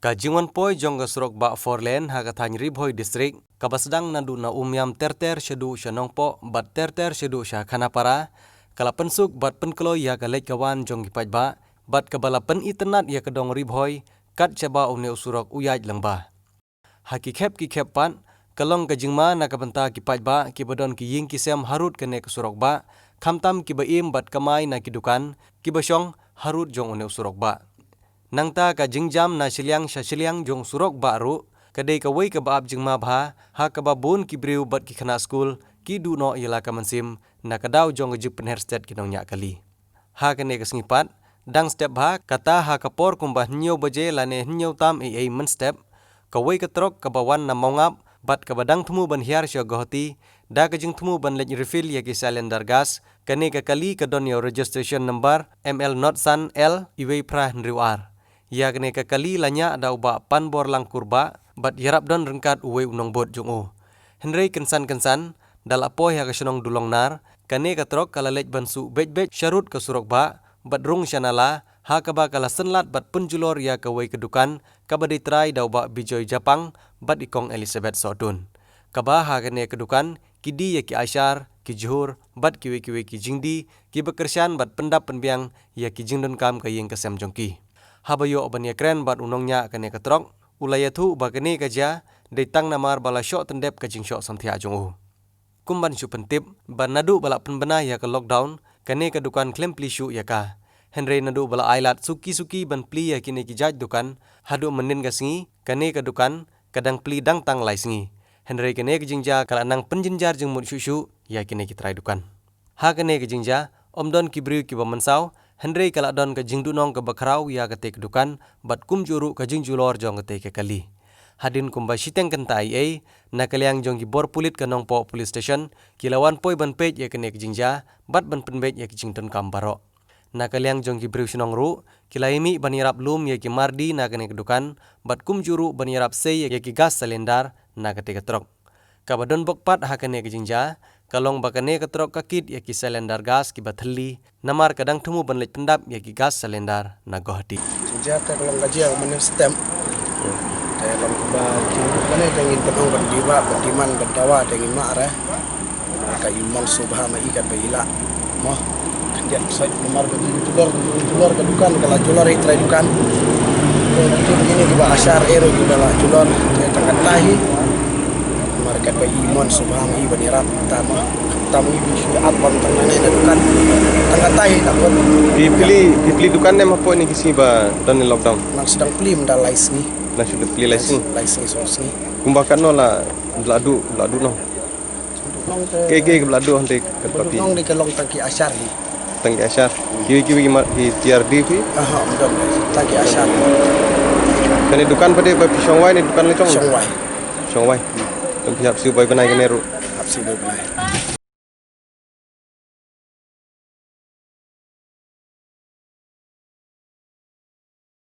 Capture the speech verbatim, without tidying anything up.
Ka jingwan poi jong ka surok bah four lane ha ka thaiñ Ri Bhoi District, kaba sdang naduh na Umiam ter ter shaduh sha Nongpoh bad ter ter shaduh sha Khanapara, ka la pynsuk bad pynkloi ïa ka leit ka wan jong ki paidbah, bad kaba la pynitynnad ïa ka dong Ri Bhoi kat shaba une u surok u ïaid lyngba. Ha ki khep ki khep pat, ka long ka jingma na ka bynta ki paidbah kiba don ki ïing ki sem harud kane ka surok bah, khamtam kiba im bad kamai na ki dukan, kiba shong harud jong une u surok bah. Nangta ka jingjam na shiliang sha shiliang jong u surok bah ruh, ka dei kawei kaba ap jingma bha, ha kaba bun ki briew bad ki khynnah skul ki duh noh ïa la ka mynsiem na ka daw jong ka jingpynher stet ki nongñiah kali. Ha kane ka sngi pat, dang step bha, kata ha ka por kumba hynñiew baje lane hynñiew tam ei ei mynstep, kawei ka trok kaba wan na Maungap bad kaba dang thmu ban hiar sha Guwahati da ka jingthmu ban leit refill ïa ki cylinder gas, kane ka kali ka don ïa u registration number M L not san L iwei phra hynriew ar. Ïa kane ka kali la ñiah da u Bah Panborlang Kurbah bad ïarap don ryngkat uwei u nongbud jong u. Hynrei kynsan kynsan, da la poi ha ka shnong Dulongnar, kane ka trok ka la leit ban suh beit beit sharud ka surok bah bad rung sha nala, ha kaba ka la synlad bad pynjulor ïa kawei ka dukan kaba dei trai da u Bah Bijoy Japang bad i Kong Elizabeth Sohtun. Kaba ha kane ka dukan ki die ïa ki ashar, ki jhur bad kiwei kiwei ki jingdie kiba kyrshan bad pyndap pynbiang ïa ki jingdonkam ka ïing ka sem jong ki. Haba ïoh ban ïakren bad u nongñiah kane ka trok, u la ïathuh ba kane ka jia dei tang namar ba la shoh tyndep ka jingshoh samthiah jong u. Kum ban shu pyntip ba naduh ba la pynbna ïa ka lockdown, kane ka dukan khlem plie shuh ïa ka. Hynrei naduh ba la ailad suki suki ban plie ïa kine ki jait dukan, haduh mynnin ka sngi kane ka dukan ka dang plie dang tang lai sngi. Hynrei kane ka jingjia ka la nang pynjynjar jingmut shuh shuh ïa kine ki trai dukan. Ha kane ka jingjia, ym don ki briew kiba mynsaw, hynrei ka la don ka jingduhnong kaba khraw ïa kata ka dukan bad kumjuh ruh ka jingjulor jong kata ka kali. Hadien kumba shiteng kynta ei ei, na ka liang jong ki bor pulit ka Nongpoh Police Station ki la wan poi ban peit ïa kane ka jingjia bad ban pynbeit ïa ka jingdonkam baroh. Na ka liang jong ki briew shnong ruh ki la ïa mih ban ïarap lum ïa ki mardi na kane ka dukan bad kumjuh ruh ban ïarap sei ïa ki gas cylinder na kata ka trok. Kaba don bok pat ha kane ka jingjia ka long ba kane ka trok ka kit ïa ki cylinder gas kiba thylli, namar ka dang thmu ban leit pyndap ïa ki gas cylinder na Guwahati. Jingjia te ka long ka jia mynne step. Te long ba jingduk kane te ngin pynong ban diwa ban diman ban dawa te ngin mare. Ka i mon subha ma i kat ba i la. Mo. Kan dia soi namar ba jingduk julor, julor ka dukan, ka la julor i trai dukan. Te nanti ini kiba ashar ero kiba la julor te tang kata hi. Namar kat ba i mon subha ma i ban ïarap ta mo. Ta mo i bi shu ap bam tang nane na dukan. Tang kata hi ta pon. Phi plie, phi plie dukan ne ma poi ni ki sngi ba don ni lockdown? Nang sdang plie mynta lai sngi. Nang sdang plie lai sngi. Lai sngi song sngi. Kumba katno la, la duh, la duh noh. Nong te Ke ke la duh hynrei ka Ba papi. Nong de ka long tang ki ashar hi. Tang ki ashar. Kiwi kiwi ki mar ki T R D phi. Aha, ym don. Tang ki ashar. Kane dukan pat de ba phi shong wai ne dukan lajong? Shong wai. Shong wai. Tang phi hap siew bai bnai kane ruh. Hap siew bai bnai.